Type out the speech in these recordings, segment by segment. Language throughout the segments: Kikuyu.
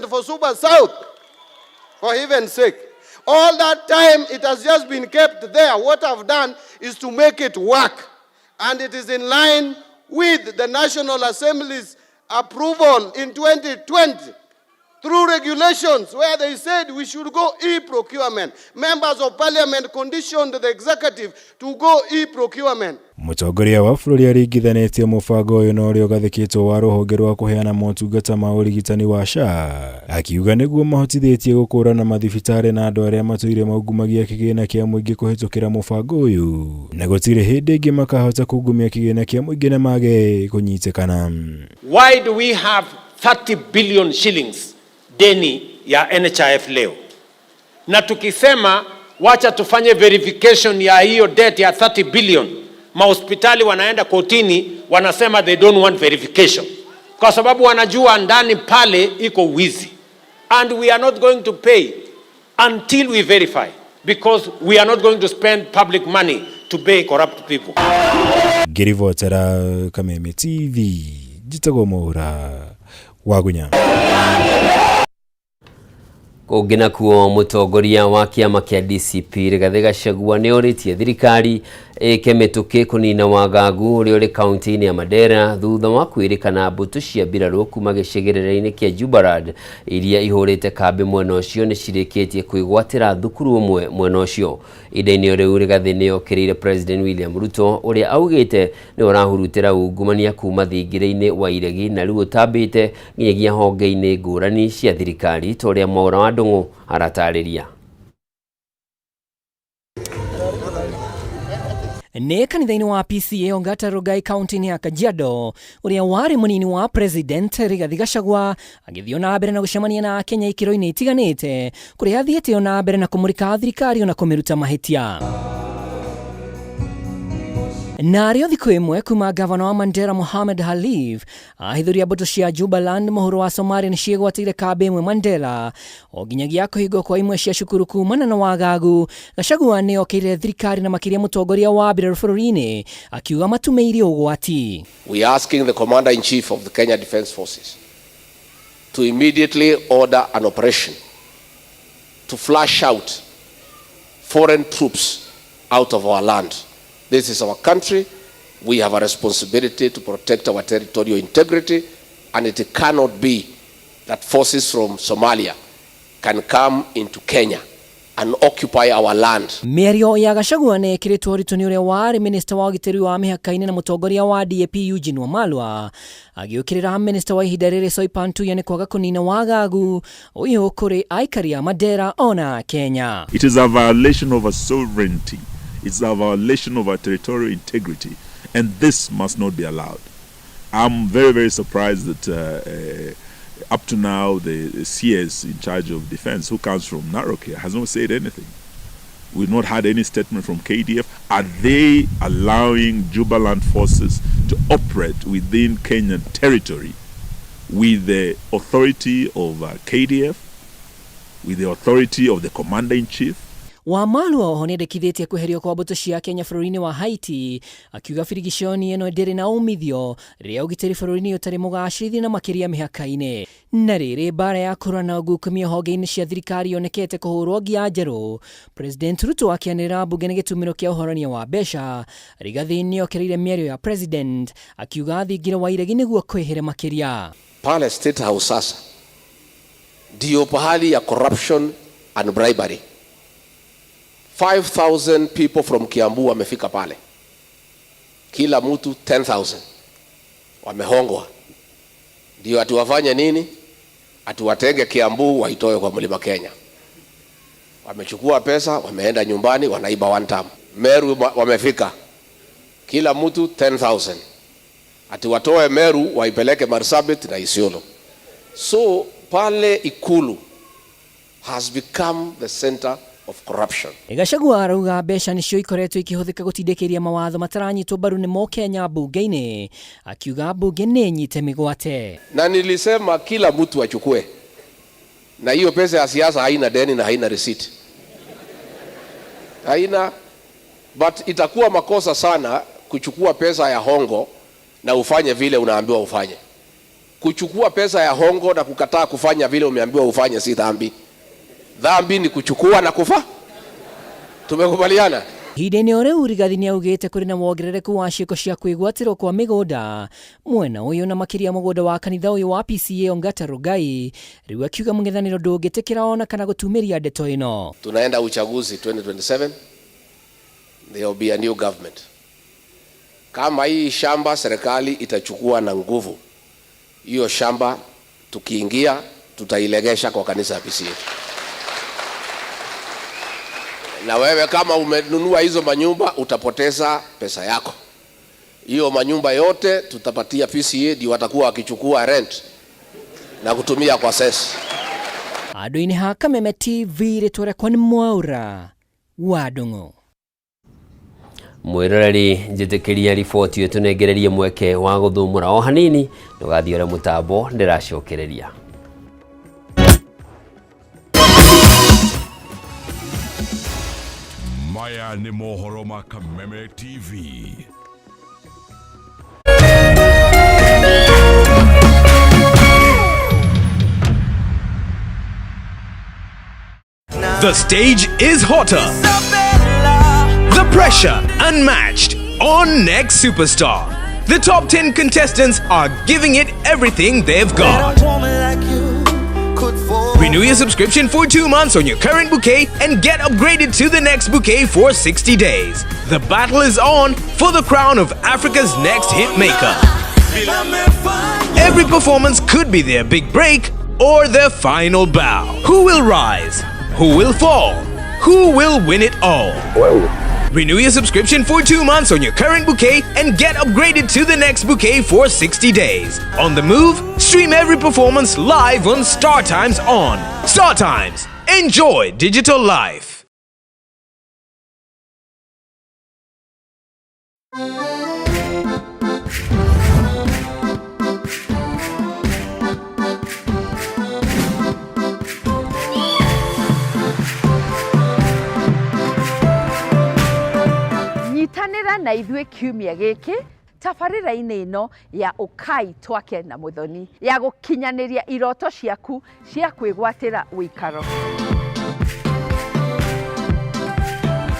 For Suba South, for heaven's sake. All that time it has just been kept there. What I've done is to make it work. And it is in line with the National Assembly's approval in 2020 through regulations where they said we should go e-procurement. Members of Parliament conditioned the executive to go e-procurement. Mũtongoria wa bũrũri aringithanĩtie mũbango ũyũ na ũrĩa ũgathĩkĩtwo wa rũhonge rwa kũheana motungata ma ũrigitani wa SHA, akiuga nĩguo mahotithĩtie gũkũrana mathibitarĩ na andũ arĩa matũire maungumagia kĩgĩna kĩa mũingĩ kũhĩtũkĩra mũbango ũyũ, na gũtirĩ hĩndĩ ĩngĩ makahota kungumia kĩgĩna kĩa mũingĩ na mage kũnyitĩkana. Why do we have 30 billion shillings deni ya NHIF leo? Na tukisema wacha tufanye verification ya hiyo debt ya 30 billion, mahospitali wanaenda kotini, wanasema they don't want verification kwa sababu wanajua ndani pale iko wizi, and we are not going to pay until we verify, because we are not going to spend public money to pay corrupt people. Ngĩribotera Kameme TV, njĩtagwo Mwaura Wagunya. Kũngĩ nakuo, mũtongoria wa kĩama kĩa DCP Rigathĩ Gachagua nĩ orĩtie thirikari ĩke mĩtũkĩ kũnina wagagu ũrĩa ũrĩ kaunti-inĩ ya Mandera thutha wa kwĩrĩkana mbũtũ cia mbirarũ kuma gĩcigĩrĩra-inĩ kĩa Jubaland iria ihũrĩte kambĩ mwena ũcio nĩ cirĩkĩtie kwĩgwatĩra thukuru ũmwe mwena ũcio. Ihinda-inĩ rĩu, Rigathĩ nĩ okĩrĩire President William Ruto ũrĩa augĩte nĩ ũrahurutĩra ungumania kuma thingira-inĩ wa iregi na rĩu ũtambĩte nginyagia honge-inĩ ngũrani cia thirikari, ta ũrĩa Mwaura wa Ndũng'ũ aratarĩria. Nĩ kanitha-inĩ wa PCEA Ongata Rongai, kaunti-inĩ ya Kajiado, ũrĩa warĩ mũnini wa President Rigathi Gachagua agĩthiĩ na mbere na gũcemania na Akenya ikĩro-inĩ itiganĩte, kũrĩa athiĩte ona mbere na kũmũrĩka thirikari ona kũmĩruta mahĩtia. Narĩo thikũ ĩmwe kuma gavana wa Mandera Mohamed Khalif ahithũria mbũtũ cia Jubaland mũhuro wa Somalia nĩ ciĩgwatĩire kambĩ ĩmwe Mandera, o nginyagia kũhingwo kwa imwe cia cukuru kumana na wagagu, Gachagua nĩ okĩrĩire thirikari na makĩria mũtongoria wa mbirarũ bũrũri-inĩ, akiuga matumĩire ũgwati. We are asking the Commander in Chief of the Kenya Defence Forces to immediately order an operation to flush out foreign troops out of our land. This is our country. We have a responsibility to protect our territorial integrity, and it cannot be that forces from Somalia can come into Kenya and occupy our land. Mĩario ya Gachagua nĩ ĩkĩrĩtwo ũritũ nĩ ũrĩa warĩ minista wa ũgitĩri wa mĩhaka-inĩ na mũtongoria wa DAP Eugene Wamalwa, agĩũkĩrĩra minista wa ihinda rĩrĩ Soipan Tuya nĩ kwaga kũnina wagagu ũyũ kũrĩ aikari a Mandera ona Kenya. It is a violation of our sovereignty. It's a violation of our territorial integrity. And this must not be allowed. I'm very, very surprised that up to now the CS in charge of defense, who comes from Narok here, has not said anything. We've not had any statement from KDF. Are they allowing Jubaland forces to operate within Kenyan territory with the authority of KDF, with the authority of the commander-in-chief? Wamalwa oho nĩendekithĩtie kweherio kwa mbũtũ cia Kenya bũrũri-inĩ wa Haiti, akiuga birigiconi ĩno ndĩrĩ na umithio rĩrĩa ũgitĩri bũrũri-inĩ ũtarĩ mũgacĩrithie na makĩria mĩhaka-inĩ. Na rĩrĩ mbara ya kũrũa na ungumania honge-inĩ cia thirikari yonekete kũhũrwo ngia njerũ, President Ruto akĩanĩrĩra mbunge nĩ gĩtumĩro kĩa ũhorania wa mbeca. Rigathi nĩokereire mĩario ya President, akiuga thingira wa iregi nĩguo kwĩhĩre makĩria. Pale State House sasa ndio pahali ya corruption and bribery. 5000 people from Kiambu wamefika pale, kila mtu 10,000 wamehongwa, ndio ati wafanye nini? Ati watenge Kiambu waitoe kwa Mlima Kenya. Wamechukua pesa, wameenda nyumbani, wanaiba one term. Meru wamefika, kila mtu 10,000, ati watoe Meru waipeleke Marsabit na Isiolo. So pale Ikulu has become the center of corruption. Gachagua arauga mbeca nĩcio ikoretwo ikĩhũthĩka gũtindĩkĩria mawatho mataranyitwo mbaru nĩ Mokenya mbunge-inĩ, akiuga mbunge nĩ nyite mĩgwate. Na nilisema kila mtu achukue, na hiyo pesa ya siasa haina deni na haina receipt, haina, but itakuwa makosa sana kuchukua pesa ya hongo na ufanye vile unaambiwa ufanye. Kuchukua pesa ya hongo na kukataa kufanya vile umeambiwa ufanye si dhambi. Dhambi ni kuchukua na kufa. Tumekubaliana? Ihinda-inĩ o rĩu Rigathi nĩaugĩte kũrĩ na wongerereku wa ciĩko cia kwĩgwatĩrwo kwa mĩgũnda mwena ũyũ na makĩria mũgũnda wa kanitha ũyũ wa PCEA Ongata Rongai. Rĩu akiuga mũng'ethanĩro ndũngĩtĩkĩra ona kana gũtumĩria ndeto ĩno. Tunaenda uchaguzi 2027, there will be a new government. Kama hii shamba serikali itachukua na nguvu, hiyo shamba tukiingia tutailegesha kwa kanisa ya PCEA. Na wewe kama umenunua hizo manyumba utapoteza pesa yako. Hiyo manyumba yote tutapatia PCEA, ndio watakuwa wakichukua rent na kutumia kwa cess. Handũ-inĩ ha Kameme TV rĩtwa rĩakwa nĩ Mwaura wa Ndung'u. Mwiroreri njĩtĩkĩria riboti ĩyo tũnengererie mweke wa gũthũmũra o hanini ndũgathiĩ ũrĩa mũtambo ndĩracokereria. Maya nĩ mohoro ma Kameme TV. The stage is hotter. The pressure unmatched on Next Superstar. The top 10 contestants are giving it everything they've got. Renew your subscription for 2 months on your current bouquet and get upgraded to the next bouquet for 60 days. The battle is on for the crown of Africa's next hit maker. Every performance could be their big break or their final bow. Who will rise? Who will fall? Who will win it all? Renew your subscription for 2 months on your current bouquet and get upgraded to the next bouquet for 60 days. On the move, stream every performance live on Star Times On. Star Times, enjoy digital life. Nyitanĩra na ithuĩ kiumia gĩkĩ tabarĩra-inĩ ĩno ya Ũkai Twake na Mũthoni ya gũkinyanĩria iroto ciaku cia kwĩgwatĩra ũikaro.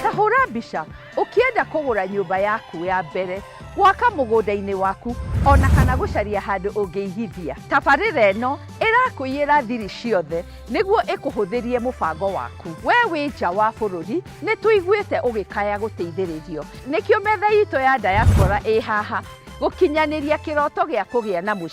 Ta hũra mbica ũkĩenda kũgũra nyũmba yaku ya mbere, gwaka mũgũnda-inĩ waku ona kana gũcaria handũ ũngĩigithia. Tabarĩra ĩno ĩrakũiyĩra thiri ciothe nĩguo ĩkũhũthĩrie mũbango waku. We wĩ nja wa bũrũri nĩ tũiguĩte ũgĩkaya gũteithĩrĩrio, nĩkĩo metha itũ ya diaspora ĩ haha gũkinyanĩria kĩroto gĩa kũgĩa na mũciĩ.